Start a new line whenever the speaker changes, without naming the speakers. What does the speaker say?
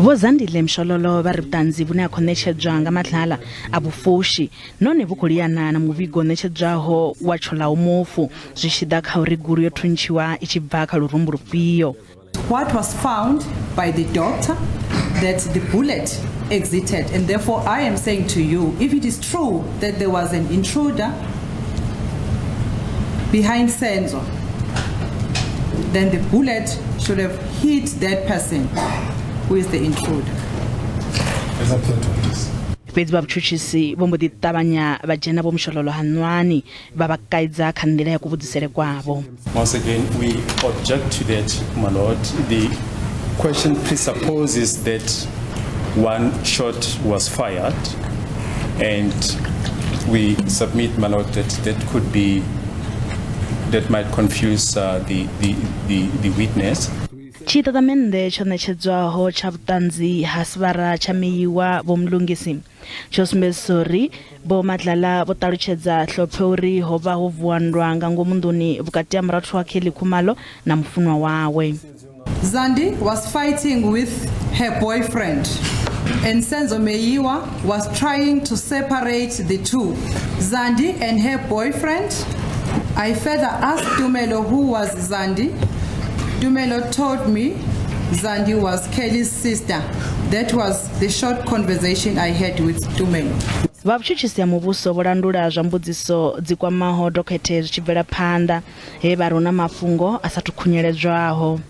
Vho Zandile Mshololo vha ri vhuṱanzi vhune ha khou ṋetshedzwa nga Madlala a vhu fushi nahone vhu khou liana na muvhigo ṋetshedzwaho wa tsholaho mufu zwi tshi ḓa kha uri gulu yo thuntshiwa i tshi bva kha lurumbu lufhio.
What was found by the doctor that the bullet exited and therefore I am saying to you if it is true that there was an intruder behind Senzo then the bullet should have hit that person who is the intruder.
Fhedzi vha vhutshutshisi vho mbo ḓi ṱavhanya vha dzhena Vho Mshololo haṋwani vha vha kaidza kha nḓila ya kuvhudzisele kwavho.
Once again, we object to that, my lord. The question presupposes that one shot was fired, and we submit, my lord, that that could be, that might confuse the witness.
Tshitatamennde tsho ṋetshedzwaho tsha vhuṱanzi ha sivhara tsha Meyiwa Vho Mlungisi tsho sumbedzisa uri Vho Madlala vho ṱalutshedza Hlophe uri ho vha ho vuwa nndwa nga ngomu nḓuni vhukati ha murathu wa Kelly Khumalo na mufunwa wawe.
Zandi was fighting with her boyfriend and Senzo Meyiwa was trying to separate the two. Zandi and her boyfriend. I further asked Tumelo who was Zandi. Tumelo told me Zandi was Kelly's sister. That was the short conversation I had with Tumelo.
Vha vhutshutshisi ha muvhuso vho landula zwa mbudziso dzi kwamaho dokhethe zwi tshi bvela phanḓa he vha ri hu na mafhungo a sa thu khunyeledzwaho.